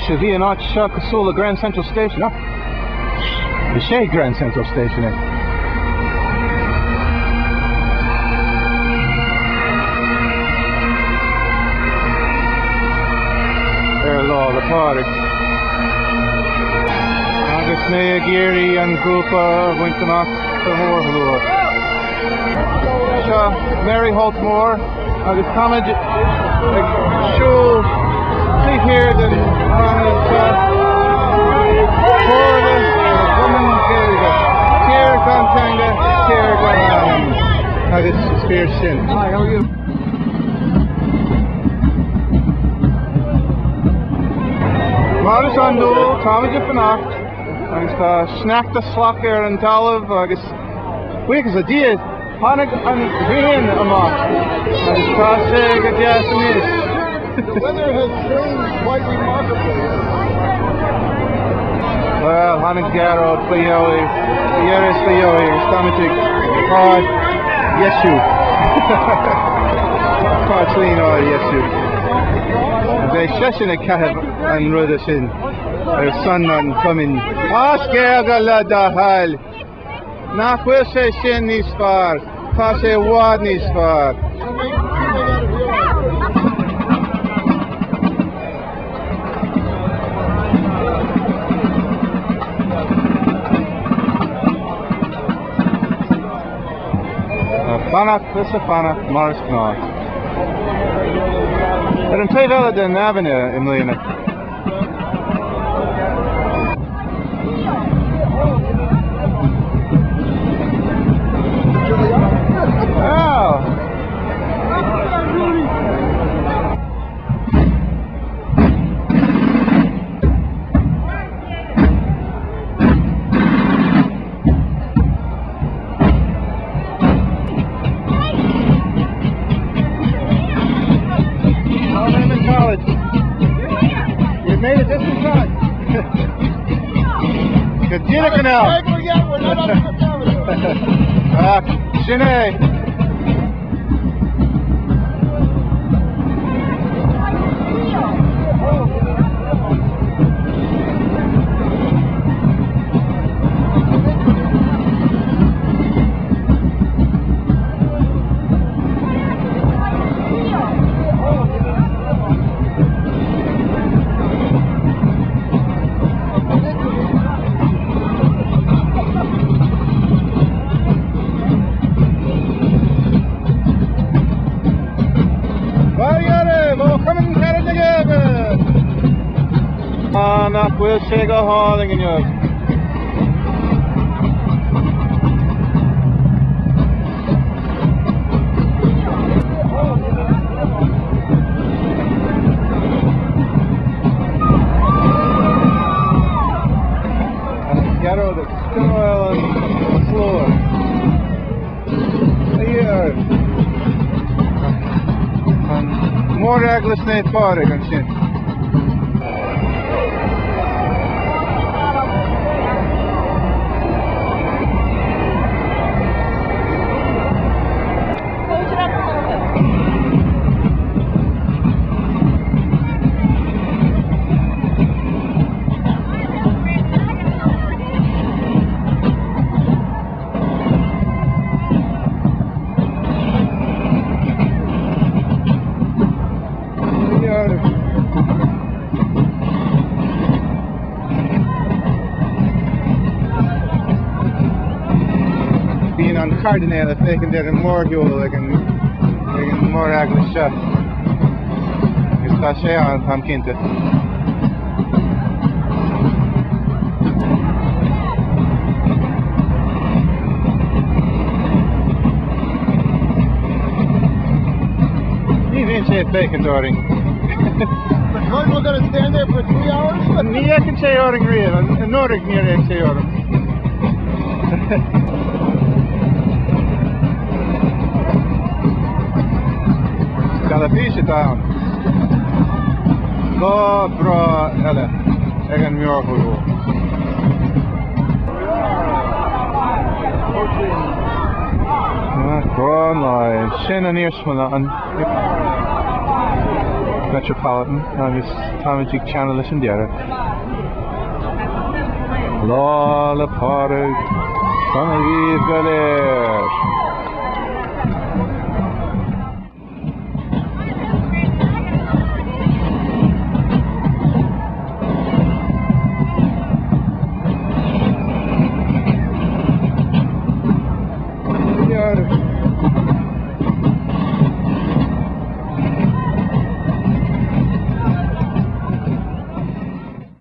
Bhí an áit seo cosúil le Grand Central Station. Ah, is é Grand Central Station é. Ar Lá 'le Pádraig. Agus mé ag iarraidh an grúpa a bhaint amach sa mhórshlua. Seo Mary Holt Moore agus táimid ag siúl taobh thiar den bhanna seo. Comhairle na gCumann Gaeilge. Tír gan teanga, tír gan anam. Agus is fíor sin. Hi, how are you? Mar is iondúil, táimid ag fanacht agus tá sneachta salach ar an talamh agus buíochas le Dia, tháinig an ghrian amach agus tá sé go deas anois. The weather has changed quite remarkably. Well, tháinig Gearóid faoi dheoidh, faoi dheireadh is faoi dheoidh agus táimid ag carr dheisiú. Carr trín á dheisiú. Beidh seisean ag caitheamh an ruda sin ar son an chumainn. Á scéal go le do thoil! Nach bhfuil sé sin níos fearr? Tá sé i bhfad níos fearr. Fanacht is ag fanacht mar is gnáth. Ar an taobh eile den aibhinne i mbliana. College. You made it just in time. Go díreach now. Ah, sin é. Nach bhfuil sé go hálainn inniu. Gearóid ag scannáil an tslua. An Móreaglais Naomh Pádraig ansin. Bíonn an Cairdinéal ag féachaint ar an mórshiúl ag an móreaglais seo. Agus tá sé ann, táim cinnte. Ní bhíonn sé ag féachaint orainn. The cardinal gonna stand there for 3 hours? Ní fhéachann sé orainn riamh, anuraidh níor fhéach sé orm. Teilifís atá ann. Lá breá eile ag an mórshiúl. Grá an lae. Sin an iarsmalann. Metropolitan agus táimid ag teannadh leis an deireadh. Lá 'le Pádraig sona dhaoibh go léir!